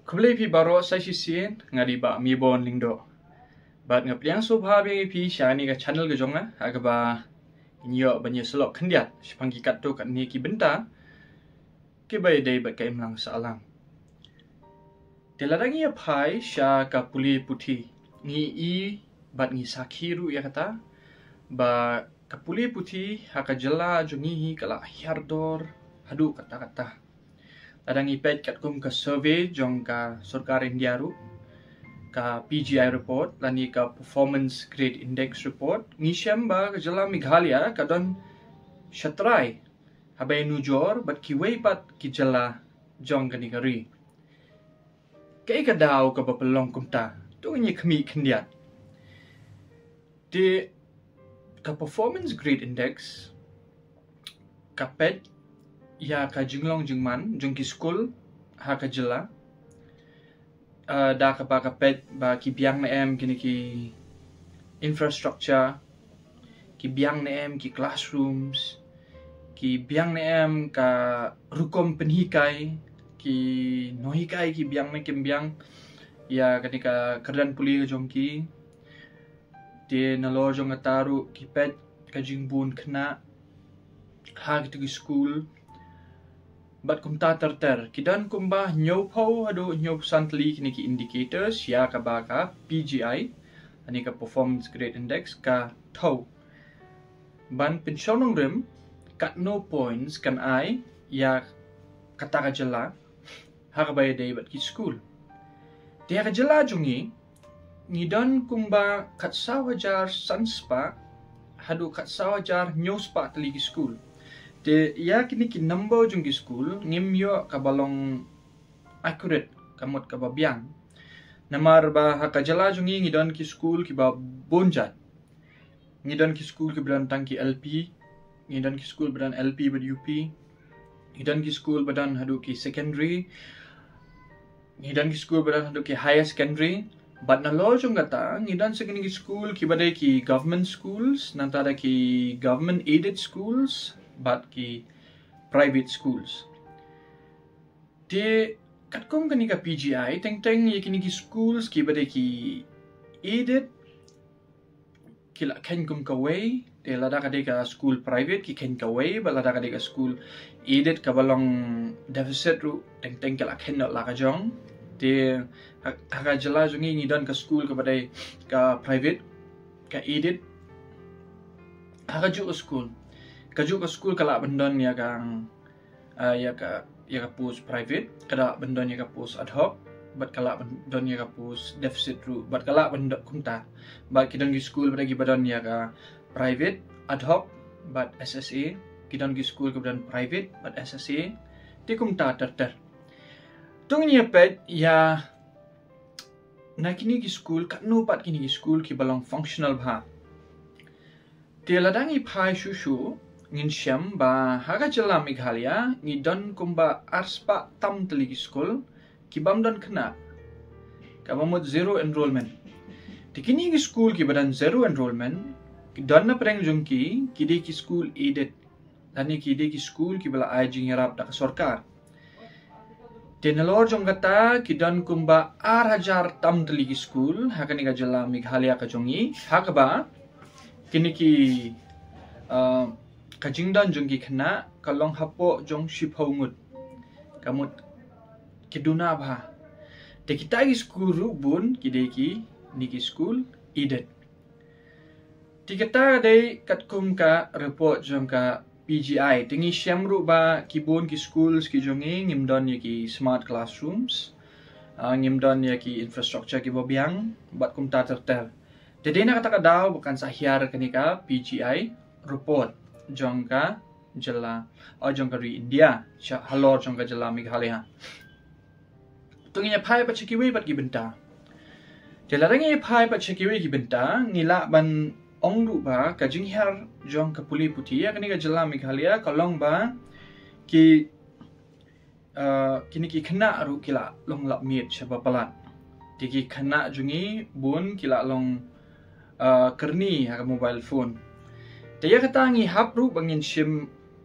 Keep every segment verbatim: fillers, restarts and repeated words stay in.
Khublei phi baroh sa shisien, nga dei Bah Mibon Lyngdoh. Bad nga pdiang sngewbha biang ïa phi sha kane ka channel ka jong nga, ha kaba ngin ïoh ban ïasyllok khyndiat shaphang ki katto katne ki bynta kiba ïadei bad ka imlang sahlang. Te lada ngi ïa phai sha ka pule puthi, ngi i bad ngi sakhi ruh ïa kata ba ka pule puthi ha ka jylla jong ngi hi ka la hiar dor haduh katta katta. Lada ngi peit katkum ka survey jong ka sorkar India ruh, ka P G I report lane ka Performance Grade Index report, ngi shem ba ka jylla Meghalaya ka don shatrai haba ïanujor bad kiwei pat ki jylla jong kane ka ri. Kaei ka daw kaba pynlong kumta? To ngin ïa khmih khyndiat. Te ka Performance Grade Index ka peit ïa ka jinglong jingman jong ki skul ha ka jylla. Uh, da kaba ka peit ba ki biang ne em kine ki infrastructure, ki biang ne em ki classrooms, ki biang ne em ka rukom pynhikai, ki nonghikai ki biang ne kim biang ïa kane ka kyrdan pule ka jong ki. Te nalor jong kata ruh ki peit ka jingbun khynnah ha kito ki skul. Bad kumta ter ter, ki don kumba hynñiewphew haduh hynñiewphew san tylli kine ki indicators ïa kaba ka P G I, lane ka Performance Grade Index, ka thew ban pynshong nongrim katno points kan ai ïa kata ka jylla ha kaba ïadei bad ki skul. Te ha ka jylla jong ngi, ngi don kumba khatsaw hajar san spah haduh khatsaw hajar hynñiew spah tylli ki skul. Te ïa kine ki number jong ki skul ngim ïoh kaba long accurate, ka mut kaba biang. Namar ba ha ka jylla jong ngi ngi don ki skul kiba bun jait. Ngi don ki skul kiba don tang ki L P, ngi don ki skul ba don L P bad U P, ngi don ki skul ba don haduh ki secondary, ngi don ki skul ba don haduh ki higher secondary. Bad nalor jong kata, ngi don sa kine ki skul kiba dei ki government schools, nangta da ki government aided schools bad ki private schools. Te katkum kane ka P G I, teng teng ïa kine ki schools kiba dei ki aided ki la kheiñ kum kawei. Te lada ka dei ka skul private ki kheiñ kawei, bad lada ka dei ka skul aided kaba long deficit ruh, teng teng ki la kheiñ noh la ka jong. Te ha, ha ka jylla jong ngi ngi don ka skul kaba dei ka private, ka aided. Ha kajuh ka skul, kajuh ka skul ka lah ban don ïa ka, ah, ïa ka, ïa ka post private, ka lah ban don ïa ka post ad hoc, bad ka lah ban don ïa ka post deficit ruh, bad ka lah ban don kumta. Bad ki don ki skul bad kiba don ïa ka private, ad hoc bad S S A, ki don ki skul kiba don private bad S S A. Te kumta ter ter. To ngin ïa peit ïa na kine ki skul, katno pat kine ki skul kiba long functional bha. Te lada ngi phai shuh shuh, ngin shem ba ha ka jylla Meghalaya ngi don kumba arspah tam tylli ki skul kibym don khynnah, kaba mut zero enrollment. Te kine ki skul kiba don zero enrollment, ki don na pdeng jong ki, ki dei ki skul aided, lane ki dei ki skul kiba la ai jingïarap da ka sorkar. Te nalor jong kata, ki don kumba ar hajar tam tylli ki skul ha kane ka jylla Meghalaya ka jong ngi, ha kaba kine ki, ah, ka jingdon jong ki khynnah ka long hapoh jong shiphew ngut, ka mut ki duna bha. Te kita ki skul ruh bun ki dei kine ki skul aided. Te kata ka dei katkum ka report jong ka P G I. Te ngi shem ruh ba ki bun ki schools ki jong ngi ngim don ïa ki smart classrooms, ah, ngim don ïa ki infrastructure kiba biang, bad kumta ter ter. Te dei na kata ka daw ba kan sa hiar kane ka P G I report jong ka jylla, ah, jong ka ri India, sha halor jong ka jylla Meghalaya. To ngin ïa phai pat sha kiwei pat ki bynta. Te lada ngin ïa phai pat sha kiwei ki bynta, ngi lah ban ong ruh ba ka jinghiar jong ka pule puthi ha kane ka jylla Meghalaya ka long ba ki, ah, kine ki khynnah ruh ki la long lap miet shaba palat. Te ki khynnah jong ngi bun ki la long, ah, kyrni ha ka mobile phone. Te ïa kata ngi hap ruh ba ngin shim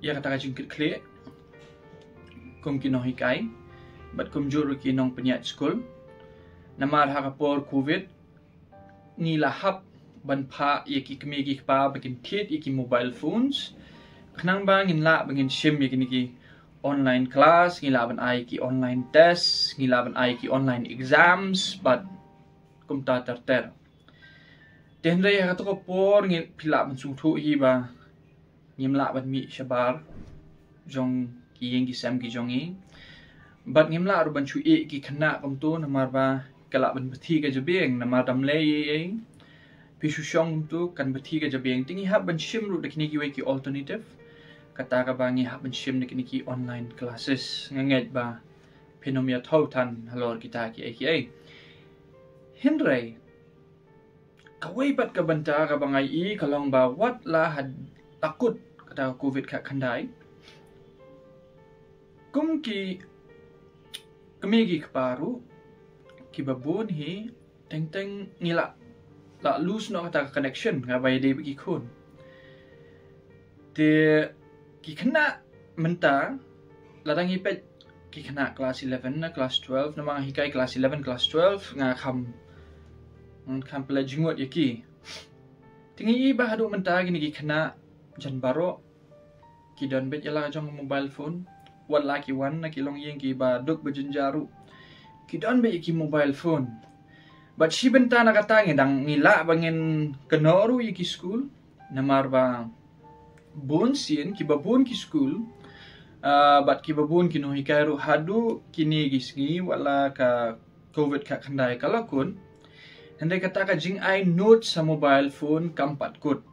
ïa kata ka jingkitkhlieh kum ki nonghikai. bad kumjuh ruh ki nongpynïaid skul. Namar ha ka por covid ngi la hap ban phah ïa ki kmie ki kpa ba kin thied ïa ki mobile phones. Khnang ba ngin lah ba ngin shim ïa kine ki online class, ngi lah ban ai ki online test, ngi lah ban ai ki online exams bad kumta ter ter. Te hynrei ha kato ka por ngi, phi lah ban sngewthuh hi ba ngim lah ban mih shabar jong ki ïing ki sem ki jong ngi. Bad ngim lah ruh ban shu ïeh ki khynnah kumto namar ba ka lah ban bthi ka jabieng, namar dam lei ei ei phi shu shong kumto kan bthi ka jabieng. Te ngi hap ban shim ruh da kine kiwei ki alternative, kata kaba ngi hap ban shim da kine ki online classes. Nga ngeit ba phin ym ïathaw than halor kita kiei kiei. Hynrei kawei pat ka bynta kaba nga ïohi ka long ba wat la ha, la kut kata ka covid khatkhyndai, kum ki kmie ki kpa ruh kiba bun hi teng teng ngi la, la lose noh kata ka connection kaba ïadei bad ki khun. Te ki khynnah mynta, lada ngi peit ki khynnah class eleven na class twelve, namar nga hikai class eleven class twelve, nga kham, nga kham pynleit jingmut ïa ki. Te ngi ïohi ba haduh mynta kine ki khynnah jan baroh ki don beit ïa la ka jong ka mobile phone. Wat la ki wan na ki longïing kiba duk ba jynjar ruh ki don beit ïa ki mobile phone. Bad shi bynta na kata ngi dang, ngi lah ba ngin kynnoh ruh ïa ki skul, namar ba bun sien kiba bun ki skul, ah, bad kiba bun ki nonghikai ruh haduh kine ki sngi wat la ka covid khatkhyndai ka la kut, hynrei kata ka jingai notes ha mobile phone kam pat kut.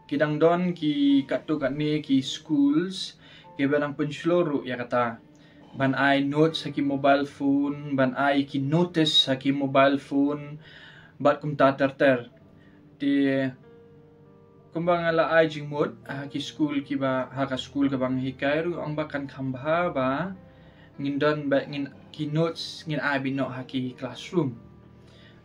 Ki dang don ki katto katne ki schools kiba dang pynshlur ruh ïa kata, ban ai notes ha ki mobile phone, ban ai ki notice ha ki mobile phone bad kumta ter ter. Te kumba nga la ai jingmut ha ki skul kiba, ha ka skul kaba nga hikai ruh, ong ba kan kham bha ba ngin don beit, ngin, ki notes ngin ai beit noh ha ki classroom.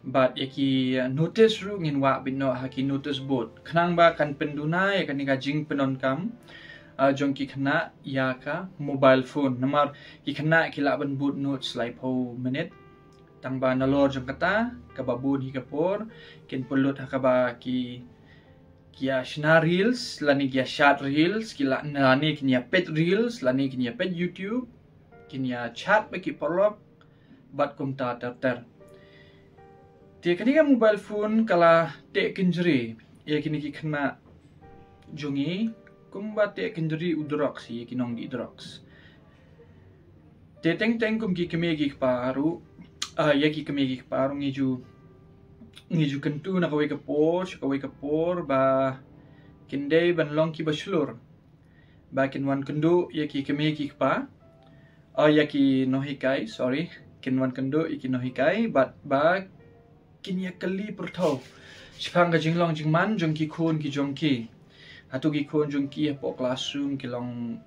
Bad ïa ki notice ruh ngin wah beit noh ha ki notice board, khnang ba kan pynduna ïa kane ka jingpyndonkam, ah, jong ki khynnah ïa ka mobile phone. Namar ki khynnah ki lah ban bud notes laiphew minit. Tang ba nalor jong kata, kaba bun hi ka por kin pynlut ha kaba ki, ki ïa shna reels lane ki ïa shad reels, ki la, lane kin ïa peit reels lane kin ïa peit YouTube, kin ïa chat bad ki paralok bad kumta ter ter. Te kane ka mobile phone ka la teh kynjri ïa kine ki khynnah jong ngi kumba teh kynjri u drugs ïa ki nongdih drugs. Te teng teng kum ki kmie ki kpa ruh, ah, ïa ki kmie ki kpa ruh ngi ju, ngi ju kyntu na kawei ka por sha kawei ka por ba kin dei ban long kiba shlur, ba kin wan kynduh ïa ki kmie ki kpa, oh, ïa ki nonghikai, sorry, kin wan kynduh ïa ki nonghikai bad ba kin ïa kylli pyrthew shaphang ka jinglong jingman jong ki khun ki jong ki. Hato ki khun jong ki hapoh classroom ki long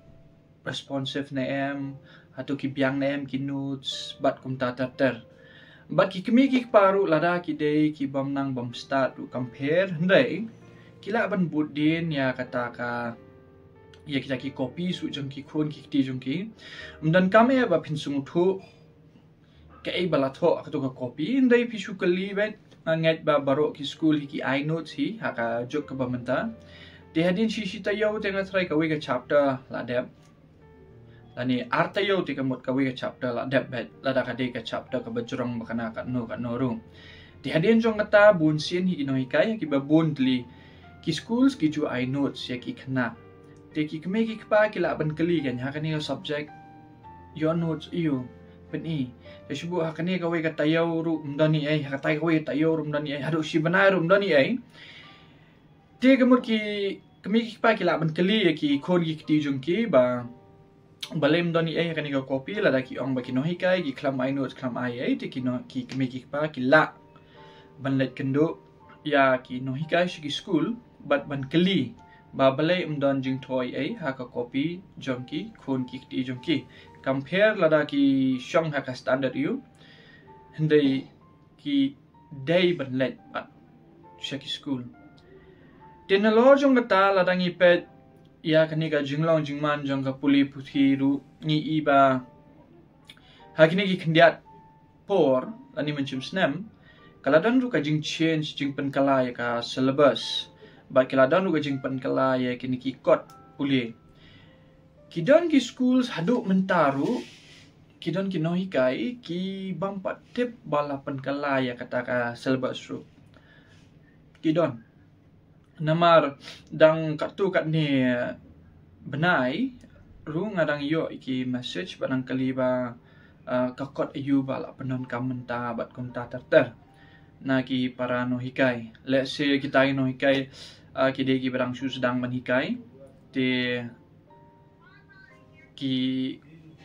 responsive ne em, hato ki biang ne em ki notes bad kumta ter ter. Bad ki kmie ki kpa ruh lada ki dei ki bym nang bym stad ruh kam pher, hynrei ki lah ban bud dien ïa kata ka, ïa kita ki copy suh jong ki khun ki kti jong ki. Ym donkam eh ba phin sngewthuh kaei ba la thoh ha kato ka copy, hynrei phi shu kylli beit. Nga ngeit ba baroh ki skul hi ki ai notes hi ha ka juk kaba mynta. Te hadien shi shi taïew te nga tharai kawei ka chapter la dep, lane ar taïew te ka mut kawei ka chapter la dep beit, lada ka dei ka chapter kaba jrong ba kane katno katno ruh. Te hadien jong kata bun sien hi ki nonghikai kiba bun tylli ki schools ki ju ai notes ïa ki khynnah. Te ki kmie ki kpa ki lah ban kylli kan, ha kane ka subject ïoh notes aiu, pyni. Te shu buh ha kane kawei ka taïew ruh ym don ei ei, ha katai kawei ka taïew ruh ym don ei ei, haduh shi bnai ruh ym don ei ei. Te ka mut ki kmie ki kpa ki lah ban kylli ïa ki khun ki kti jong ki ba balei ym don ei ei ha kane ka copy, lada ki ong ba ki nonghikai ki khlem ai notes khlem ai ei ei. Te ki nong, ki kmie ki kpa ki lah ban leit kynduh ïa ki nonghikai sha ki skul bad ban kylli ba balei ym don jingthoh ei ei ha ka copy jong ki khun ki kti jong ki. Kam pher lada ki shong ha ka standard aiu, hynrei ki dei ban leit pat sha ki skul. Te nalor jong kata lada ngi peit ïa kane ka jinglong jingman jong ka pule puthi ruh ngi i ba Ha kine ki khyndiat por lane mynshem snem, ka la don ruh ka jingchange, jingpynkylla ïa ka syllabus, bad ki la don ruh ka jingpynkylla ïa kine ki kot pule. Ki don ki schools haduh mynta ruh, ki don ki nonghikai ki bym pat tip ba la pynkylla ïa kata ka syllabus ruh. Ki don. Namar dang katto katne bnai ruh nga dang ïoh ïa ki message ba dang kylli ba, ah, ka kot aïu ba la pyndonkam mynta bad kumta ter ter na ki para nonghikai. Let's say kita ki nonghikai, ah, ki dei kiba dang shu sdang ban hikai, te ki,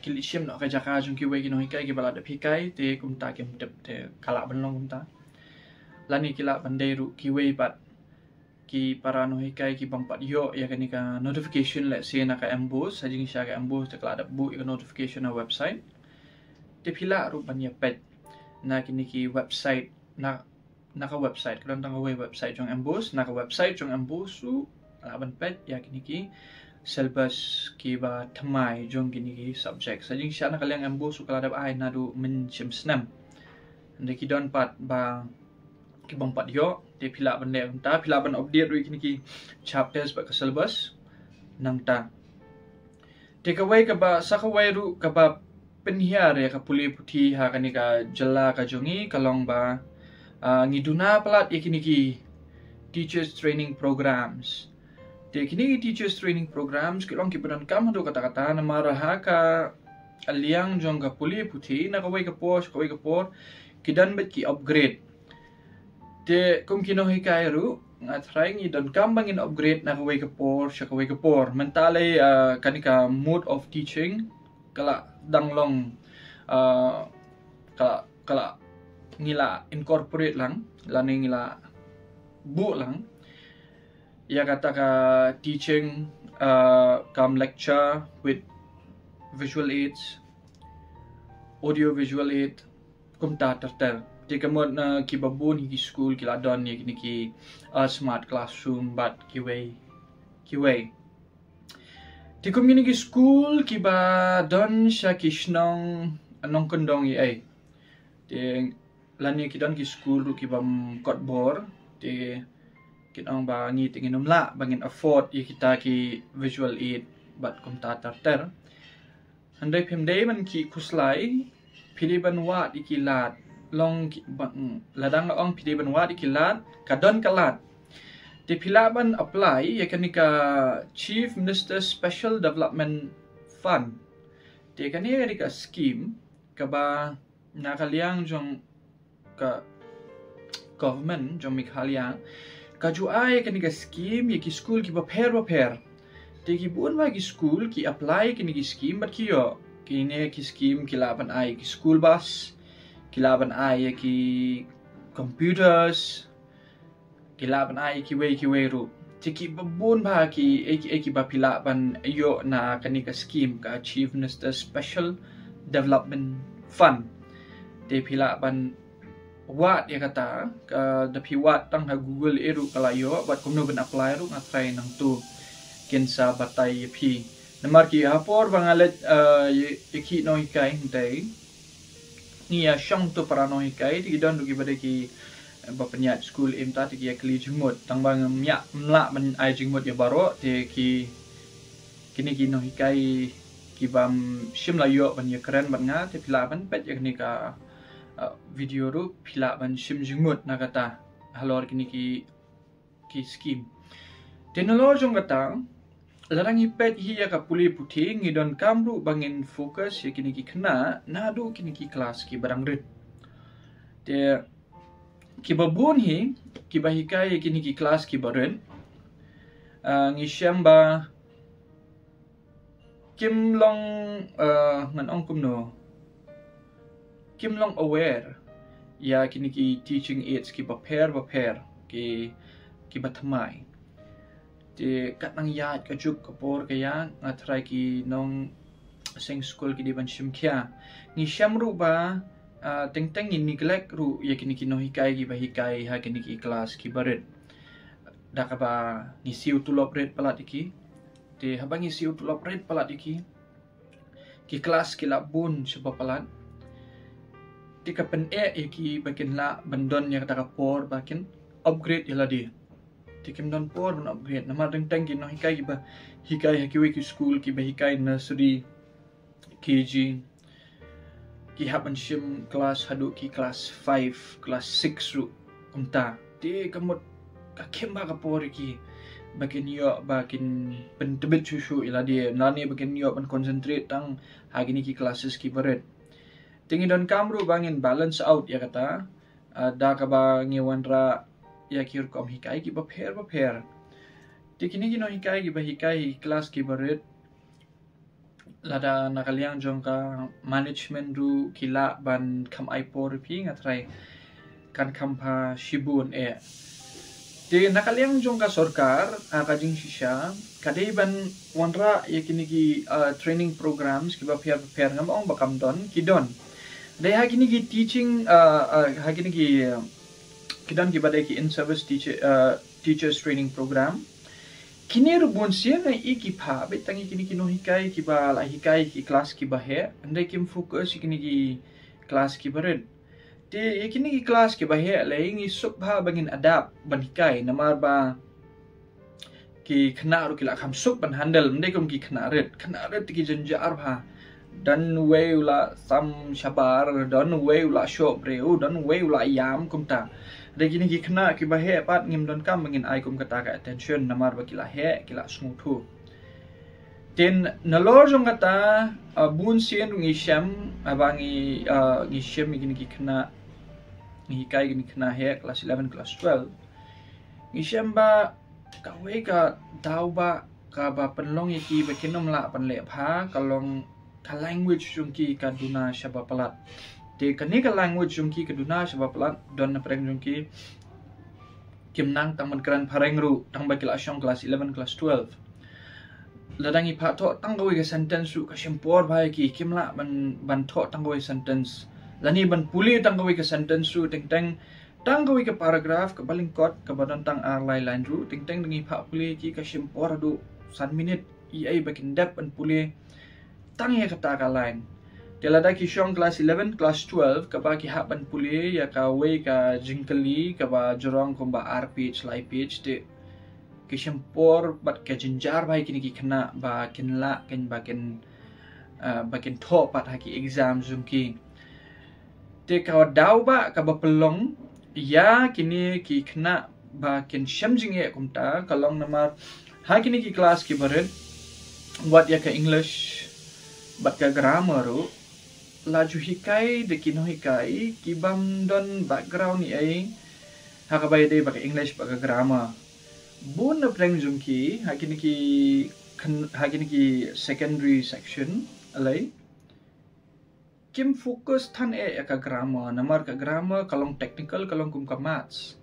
ki leit shim noh ka jaka jong kiwei ki nonghikai kiba la dep hikai, te kumta kim tip, te ka lah ban long kumta. Lane ki lah ban dei ruh kiwei pat ki para nonghikai ki bym pat ïoh ïa kane ka notification, let's say na ka MBOSE, ha jingshisha ka MBOSE te ka la dep buh ïa ka notification na website. Te phi lah ruh ban ïa peit na kine ki website, na, na ka website, ka don tang kawei website jong MBOSE, na ka website jong MBOSE ruh lah ban peit ïa kine ki syllabus kiba thymmai jong kine ki subject. Ha jingshisha na ka liang MBOSE ruh ka la dep ai naduh mynshem snem. Hynrei ki don pat ba ki bym pat ïoh, te phi lah ban leh kumta, phi lah ban update ruh ïa kine ki chapters bad ka syllabus nangta. Te kawei kaba, sa kawei ruh kaba pynhiar ïa ka pule puthi ha kane ka jylla ka jong ngi ka long ba, ah, ngi duna palat ïa kine ki teachers training programs. Te kine ki teachers training programs ki long kiba donkam haduh katta katta, namar ha ka liang jong ka pule puthi na kawei ka por sha kawei ka por ki don beit ki upgrade. Te kum ki nonghikai ruh nga tharai ngi donkam ba ngin upgrade na kawei ka por sha kawei ka por. Mynta lei, ah, kane ka mode of teaching ka la dang long, ah, ka la, ka la, ngi la incorporate lang lane ngi la buh lang ïa kata ka teaching, ah, cum lecture with visual aids, audio visual aid, kumta ter ter. Te ka mut na kiba bun hi ki skul ki la don ïa kine ki, ah, smart classroom bad kiwei kiwei. Te kum kine ki skul kiba don sha ki shnong nongkyndong ïa ei, te lane ki don ki skul ruh ki bym kot bor, te kin ong ba ngi te ngin ym lah ba ngin afford ïa kita ki visual aid bad kumta ter ter. Hynrei phim dei ban ki khuslai, phi dei ban wad ïa ki lad. Long ki, ba, mm, lada nga ong phi dei ban wad ïa ki lad, ka don ka lad. Te phi lah ban apply ïa kane ka Chief Minister Special Development Fund. Te kane ka dei ka scheme kaba na ka liang jong ka government jong Meghalaya ka ju ai kane ka scheme ïa ki skul kiba pher ba pher. Te ki bun ba ki skul ki apply kine ki scheme bad ki ïoh. Kine ki scheme ki lah ban ai ki school bus, ki lah ban ai ïa ki computers, ki lah ban ai kiwei kiwei ruh. Te kiba bun ba ki, eh, ki, eh, kiba phi lah ban ïoh na kane ka scheme ka Chief Minister Special Development Fund. Te phi lah ban wad ïa kata, ka da phi wad tang ha Google eh ruh ka la ïoh, bad kumno ban apply ruh nga tharai nangtu kin sa batai ïa phi. Namar ki ha por ba nga leit, eh, ïa, ïa ki nonghikai hynrei ngi ïa shong tu para nonghikai, te ki don ruh kiba dei ki, eh, ba pynïaid skul im ta, te ki ïa kylli jingmut. Tang ba ngam ïa, ym lah ban ai jingmut ïa baroh, te ki, kine ki nonghikai ki bym shym la ïoh ban ïa kren bad nga, te phi lah ban peit ïa kane ka, eh, video ruh, phi lah ban shim jingmut na kata halor kine ki ki scheme. Te nalor jong kata, lada ngi peit hi ïa ka pule puthi, ngi donkam ruh ba ngin focus ïa kine ki khynnah naduh kine ki klas kiba dang rit. Te kiba bun hi, kiba hikai ïa kine ki klas kiba rit, ah, ngi shem ba kim long, eh, ngan ong kumno, kim long aware ïa kine ki teaching aids kiba pher ba pher, ki, kiba thymmai. Te kat nang ïaid ka juk ka por ka ïa, nga tharai ki nongseng skul ki dei ban shim khia. Ngi shem ruh ba, ah, teng teng ngi neglect ruh ïa kine ki nonghikai kiba hikai ha kine ki klas kiba rit. Da kaba ngi siew tulop rit palat ïa ki. Te haba ngi siew tulop rit palat ïa ki, ki klas ki la bun shibun palat. Te ka pyneh ïa ki ba kin lah ban don ïa kata ka por ba kin upgrade ïa lade. Te kim don por ban upgrade namar teng teng ki nonghikai kiba hikai ha kiwei ki skul kiba hikai nursery, K G, ki hap ban shim class haduh ki class five, class six ruh kumta. Te ka mut ka khim bha ka por ïa ki ba kin ïoh ba kin pyntbit shuh shuh ïa lade, lane ba kin ïoh ban concentrate tang ha kine ki classes kiba rit. Te ngi donkam ruh ba ngin balance out ïa kata, ah, da kaba ngi wanrah ïa ki rukom hikai kiba pher ba pher. Te kine ki nonghikai kiba hikai ha ki class kiba rit, lada na ka liang jong ka management ruh ki lah ban kham ai por ïa phi, nga tharai kan kham pha shibun eh. Te na ka liang jong ka sorkar, ah, ka jingshisha ka dei ban wanrah ïa kine ki, ah, training programs kiba pher ba pher, ngam ong ba kam don, ki don. Dei ha kine ki teaching, ah, ah, ha kine ki, ah, ki don kiba dei ki in service teacher, ah, teachers training program. Kine ruh bun sien nga i ki pha beit tang ïa kine ki nonghikai kiba la hikai ki class kiba heh, hynrei kim focus ïa kine ki class kiba rit. Te ïa kine ki class kiba heh lei ngi suk bha ba ngin adapt ban hikai namar ba ki khynnah ruh ki la kham suk ban handle, ym dei kum ki khynnah rit. Khynnah rit te ki jynjar bha. Don uwei u la sam shabar, don uwei u la shoh briew, don uwei u la ïam kumta. Hynrei kine ki khynnah kiba heh pat ngim donkam ba ngin ai kum kata ka attention namar ba ki la heh, ki la sngewthuh. Te nalor jong kata, ah, bun sien ruh ngi shem, ah, ba ngi, ah, ngi shem ïa kine ki khynnah, ngi hikai kine ki khynnah heh class eleven, class twelve. Ngi shem ba kawei ka daw ba kaba pynlong ïa ki ba kin ym lah ban leh bha ka long ka language jong ki ka duna shaba palat. Te kane ka language jong ki ka duna shaba palat, don na pdeng jong ki kim nang tang ban kren phareng ruh tang ba ki la shong class eleven, class twelve. Lada ngi phah thoh tang kawei ka sentence ruh ka shim por bha ïa ki, kim lah ban, ban thoh tang kawei sentence. Lane ban pule tang kawei ka sentence ruh teng teng tang kawei ka paragraph kaba lyngkot kaba don tang ar lai line ruh, teng teng da ngi phah pule ïa ki ka shim por haduh san minit, ïa ei ba kin dep ban pule tang ïa kata ka line. Te lada ki shong class eleven, class twelve, kaba ki hap ban pule ïa kawei ka jingkylli kaba jrong kumba ar page, lai page, te ki shim por bad ka jynjar bha ïa kine ki khynnah ba kin lah, kin, ba kin, ah, ba kin thoh pat ha ki exam jong ki. Te ka daw ba kaba pynlong ïa kine ki khynnah ba kin shem jingeh kumta ka long namar ha kine ki class kiba rit, wat ïa ka English bad ka grammar ruh la ju hikai da ki nonghikai ki bym don background ei ha kaba ïadei bad ka English bad ka grammar. Bun na pdeng jong ki ha kine ki khynnah, ha kine ki secondary section, alai kim focus than eh ïa ka grammar, namar ka grammar ka long technical, ka long kum ka maths.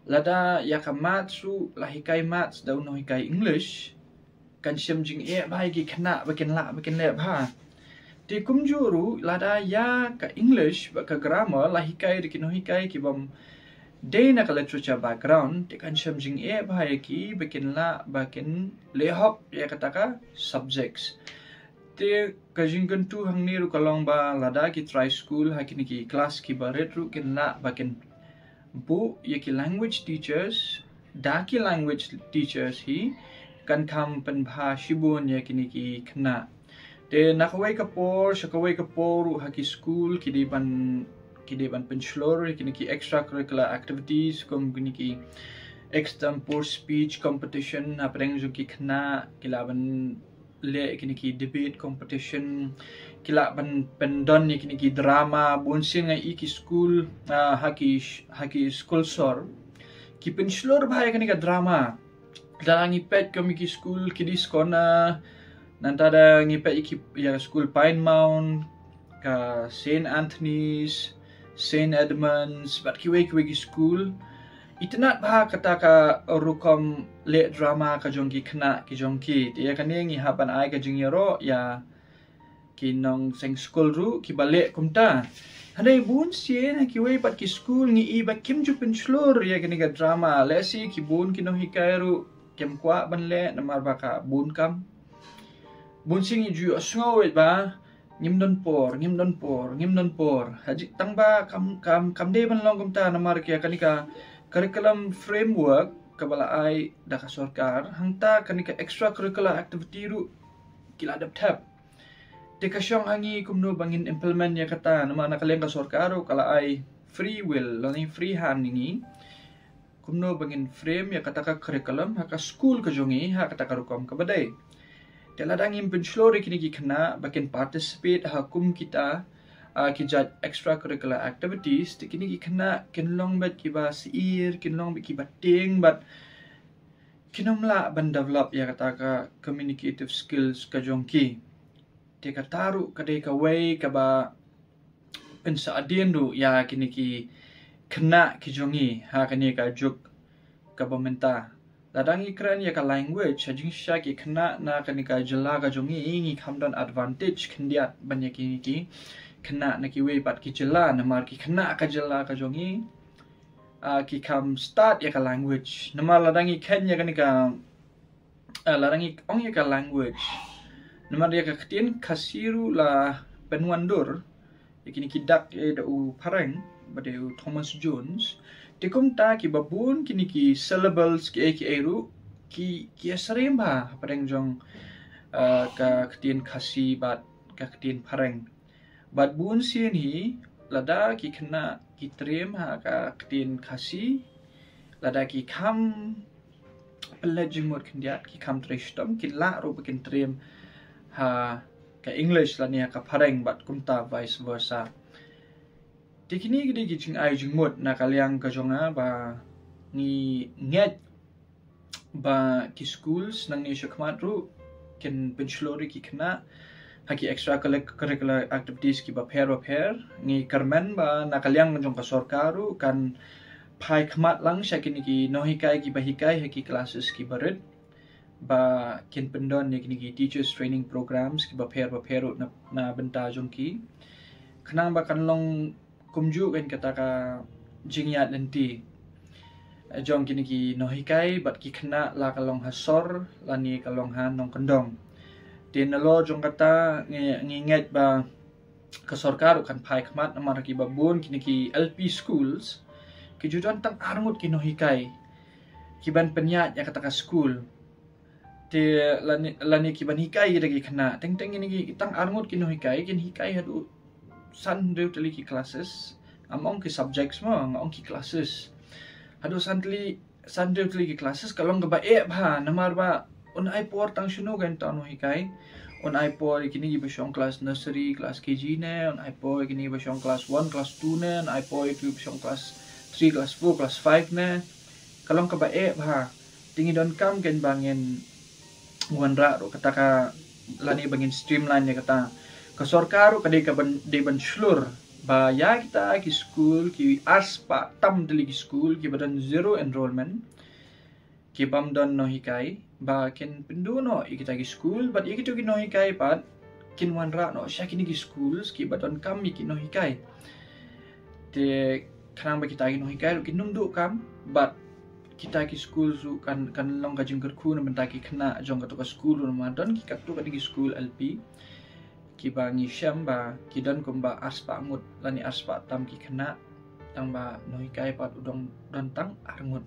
Lada ïa ka maths ruh la hikai maths da u nonghikai English, kan shem jingeh bha ïa ki khynnah ba kin lah, ba kin leh bha. Te kumjuh ruh lada ïa ka English bad ka grammar la hikai da ki nonghikai ki bym dei na ka literature background, te kan shem jingeh bha ïa ki ba kin lah, ba kin leh hok ïa kata ka subjects. Te ka jingkyntu hangne ruh ka long ba lada ki trai skul ha kine ki class kiba rit ruh kin lah ba kin buh ïa ki language teachers, da ki language teachers hi kan kham pynbha shibun ïa kine ki khynnah. Te na kawei ka por sha kawei ka por ruh ha ki skul ki dei ban, ki dei ban pynshlur ïa kine ki extracurricular activities kum kine ki extempore speech competition ha pdeng jong ki khynnah, ki lah ban leh kine ki debate competition, ki lah ban pyndon ïa kine ki drama. Bun sien nga i ki skul, ah, ha ki, ha ki skul sor ki pynshlur bha ïa kine ki drama. Da ngi peit kum ïa ki skul Kiddies Corner, nangta da ngi peit ïa ki, ïa skul Pine Mount, ka Saint Anthony's, Saint Edmund's, bad kiwei kiwei ki skul. Itynnad bha kata ka rukom leh drama ka jong ki khynnah ki jong ki. Te ïa kane ngi hap ban ai ka jingïaroh ïa ki nongseng skul ruh kiba leh kumta. Hynrei bun sien ha kiwei pat ki skul ngi i ba kim ju pynshlur ïa kane ka drama. Lehse ki bun ki nonghikai ruh kim kwah ban leh namar ba ka bun kam. Bun sien ngi ju ïohsngew beit ba Ngim don por, ngim don por, ngim don por. Haji tang ba kam kam kam dei ban long kumta namar ki kane ka curriculum framework kaba la ai da ka sorkar, hangta kane ka extracurricular activity ruh ki la dep thep. Te ka shong ha ngi kumno ba ngin implement ïa kata, namar na ka liang ka sorkar ruh ka la ai free will, lane free hand ïa ngi. Kumno ba ngin frame ïa kata ka curriculum ha ka skul ka jong ngi, ha kata ka rukom kaba dei. Te lada ngim pynshlur ïa kine ki khynnah ba kin participate ha kum kita, ah, ki jait extracurricular activities, te kine ki khynnah kin long beit kiba syier, kin long beit kiba tieng, bad kin ym lah ban develop ïa kata ka communicative skills ka jong ki. Te kata ruh ka dei kawei kaba pynsahdien ruh ïa kine ki khynnah ki jong ngi ha kane ka juk kaba mynta. Lada ngi kren ïa ka language, ha jingshisha ki khynnah na kane ka jylla ka jong ngi, ngi kham don advantage khyndiat ban ïa kine ki khynnah na kiwei pat ki jylla, namar ki khynnah ka jylla ka jong ngi, ah, ki kham stad ïa ka language. Namar lada ngi kren ïa kane ka Ah, lada ngi ong ïa ka language, namar ïa ka ktien Khasi ruh la pynwandur ïa kine ki dak, eh, da u phareng, ba dei u Thomas Jones. Te kumta kiba bun kine ki syllables kiei kiei ruh ki, ki ïasyriem bha hapdeng jong, ah, ka ktien Khasi bad ka ktien phareng. Bad bun sien hi, lada ki khynnah ki triem ha ka ktien Khasi, lada ki kham pynleit jingmut khyndiat, ki kham trei shitom, kin lah ruh ba kin triem ha ka English lane ha ka phareng, bad kumta vice versa. Te kine ki dei ki jingai jingmut na ka liang ka jong nga ba ngi ngeit ba ki schools nangne shakhmat ruh kin pynshlur ïa ki khynnah ha ki extracurricular activities kiba pher ba pher. Ngi kyrmen ba na ka liang jong ka sorkar ruh kan phai khmat lang sha kine ki nonghikai kiba hikai ha ki classes kiba rit, ba kin pyndon ïa kine ki teachers training programs kiba pher ba pher ruh na, na bynta jong ki, khnang ba kan long kumjuh kan kata ka jingïaid lynti jong kine ki nonghikai bad ki khynnah, la ka long ha sor lane ka long ha nongkyndong. Te nalor jong kata ngi, ngi ngeit ba ka sorkar ruh kan phai khmat, namar kiba bun kine ki L P schools ki ju don tang arngut ki nonghikai kiban pynïaid ïa kata ka school. Te lane, lane kiban hikai ïa ki khynnah. Teng teng kine ki tang arngut ki nonghikai, kin hikai haduh san hynriew tylli ki classes. Ngam ong ki subjects mo, nga ong ki classes. Haduh san tylli, san hynriew tylli ki classes ka long kaba eh bha, namar ba un ai por tang shano kan tang nonghikai. Un ai por ïa kine kiba shong class nursery, class K G ne, un ai por ïa kine kiba shong class one, class two ne, un ai por ïa kine kiba shong class three, class four, class five ne. Ka long kaba eh bha. Te ngi donkam kan ba ngin wanrah ruh kata ka, lane ba ngin streamline ïa kata. Ka sorkar ruh ka dei ka ban, dei ban shlur ba ïa kita ki skul ki arspah tam tylli ki skul kiba don zero enrollment, ki bym don nonghikai, ba kin pynduh noh ïa kita ki skul, bad ïa kito ki nonghikai pat kin wanrah noh sha kine ki schools kiba donkam ïa ki nonghikai. Te khnang ba kita ki nonghikai ruh kin ym duh kam, bad kita ki school ruh kan, kan long ka jingkyrkhu na bynta ki khynnah jong kato ka school ruh, namar don ki katto katne ki school L P kiba ngi shem ba ki don kumba arspah ngut lane arspah tam ki khynnah, tang ba nonghikai pat u dang don tang arngut.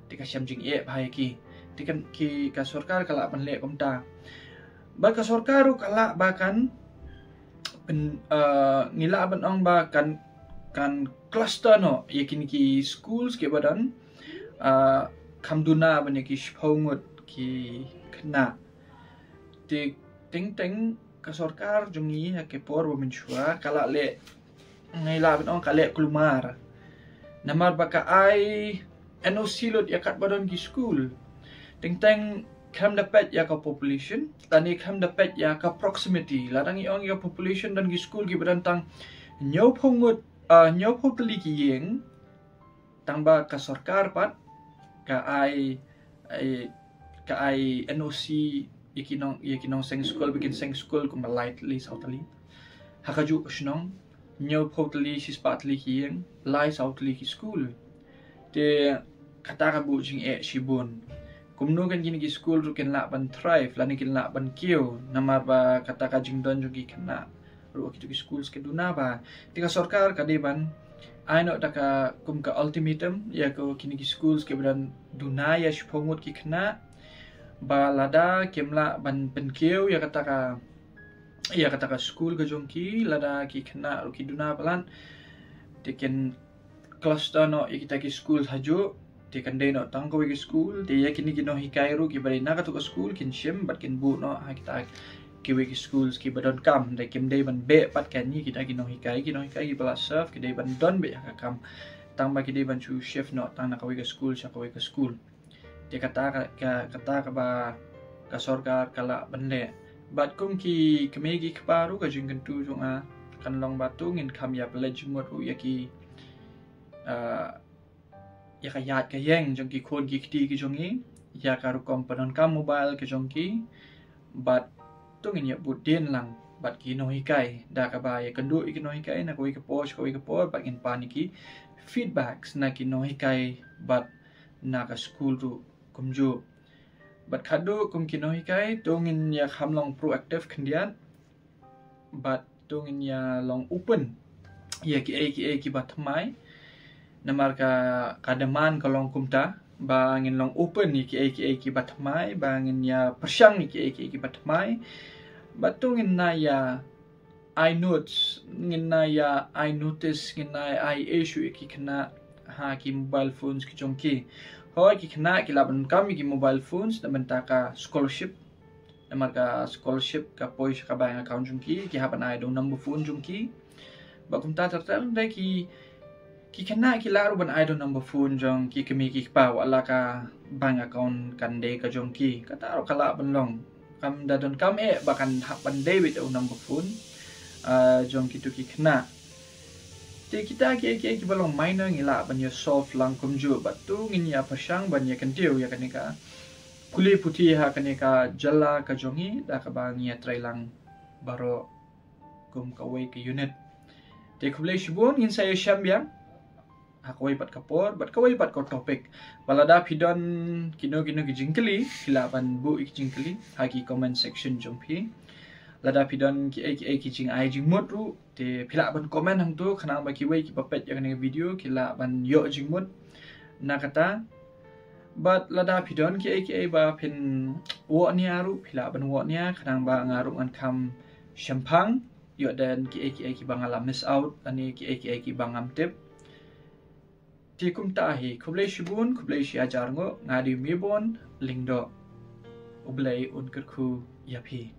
Te ka shem jingeh bha ïa ki. Te kan ki, ka sorkar ka lah ban leh kumta. Bad ka sorkar ruh ka lah ba kan pyn, ah, ngi lah ban ong ba kan, kan cluster noh ïa kine ki schools kiba don, ah, kham duna ban ïa ki shiphew ngut ki khynnah. Te teng teng ka sorkar jong ngi ha ki por ba mynshuwa ka lah leh, ngi lah ban ong ka leh kulmar. Namar ba ka ai N O C lut ïa katba don ki school. Teng teng khlem da peit ïa ka population, lane khlem da peit ïa ka proximity. Lada ngi ong ïa ka population, don ki school kiba don tang hynñiewphew ngut, ah, hynñiewphew tylli ki ïing, tang ba ka sorkar pat ka ai, ai, ka ai N O C ïa ki nong, ïa ki nongseng skul ba kin seng skul kumba lai tylli saw tylli. Ha kajuh ka shnong, hynñiewphew tylli shispah tylli ki ïing, lai saw tylli ki skul. Te kata ka buh jingeh shibun. Kumno kan kine ki skul ruh kin lah ban thrive lane kin lah ban kiew, namar ba kata ka jingdon jong ki khynnah ruh kito ki schools ki duna ba te ka sorkar ka dei ban ai noh da ka kum ka ultimatum ïa ko kine ki schools ki ba don duna ïa shiphew ngut ki khynnah ba lada kim lah ban pynkiew ïa kata ka ïa kata ka school ka jong ki, lada ki khynnah ruh ki duna palat, te kin cluster noh ïa kita ki school hajuh. Te kan dei noh tang kawei ki school, te ïa kine ki nonghikai ruh ki ba dei na kato ka school kin shim bad kin buh noh ha kita kiwei ki schools ki ba donkam. Te kim dei ban beh pat kane kita ki nonghikai, ki nonghikai ki ba la serve ki dei ban don beit ha ka kam, tang ba ki dei ban shu shift noh tang na kawei ka school sha kawei ka school. Te kata ka, ka, kata ka ba ka sorkar ka lah ban leh. Bad kum ki kmie ki kpa ruh, ka jingkyntu jong nga kan long ba to ngin kham ïa pynleit jingmut ruh ïa ki, ah, ïa ka ïaid ka ïeng jong ki khun ki kti ki jong ngi, ïa ka rukom pyndonkam mobile ka jong ki. Bad to ngin ïa bud dien lang bad ki nonghikai da kaba ïa kynduh ïa ki nonghikai na kawei ka por sha kawei ka por, bad ngin pan ïa ki feedbacks na ki nonghikai bad na ka school ruh kumjuh. Bad khadduh kum ki nonghikai, to ngin ïa kham long proactive khyndiat. Bad to ngin ïa long open ïa kiei kiei ki ba thymmai. Namar ka, ka demand ka long kumta ba ngin long open ïa kiei kiei ki ba thymmai, ba ngin ïa pyrshang ïa kiei kiei ki ba thymmai. Bad to ngin nang ïa ai notes, ngin nang ïa ai notice, ngin nang ïa ai issue ïa ki khynnah ha ki mobile phones ki jong ki. Hooid, ki khynnah ki lah ban kam ïa ki mobile phones na bynta ka scholarship. Namar ka scholarship ka poi sha ka bank account jong ki, ki hap ban ai da u number phone jong ki. Bad kumta ter ter, hynrei ki, ki khynnah ki lah ruh ban ai da u number phone jong ki kmie ki kpa, wat la ka bank account kan dei ka jong ki. Kata ruh ka lah ban long. Kam da donkam eh ba kan hap ban dei beit da u number phone, ah, jong kito ki khynnah. Te kita kiei kiei ki ba long minor ngi lah ban ïa solve lang kumjuh, bad to ngin ïa pyrshang ban ïa kyntiew ïa kane ka pule puthi ha kane ka jylla ka jong ngi da kaba ngi ïa trei lang baroh kum kawei ka unit. Te khublei shibun, ngin sa ïashem biang ha kawei pat ka por bad kawei pat ka topic. Bad lada phi don kino kino ki jingkylli, phi lah ban buh ïa ki jingkylli ha ki comment section jong phi. Lada phi don kiei kiei ki jingai jingmut ruh, te phi lah ban comment hangto, khnang ba kiwei ki ba peit ïa kane ka video ki lah ban ïoh jingmut na kata. Bad lada phi don kiei kiei ba phin wad nia ruh, phi lah ban wad nia, khnang ba nga ruh ngan kham shemphang ïoh don kiei kiei ki ba nga la miss out lane kiei kiei ki ba ngam tip. Te kumta hi, khublei shibun, khublei shi hajar nguh. Nga dei u Mebun Lyngdoh. U Blei un kyrkhu ïa phi.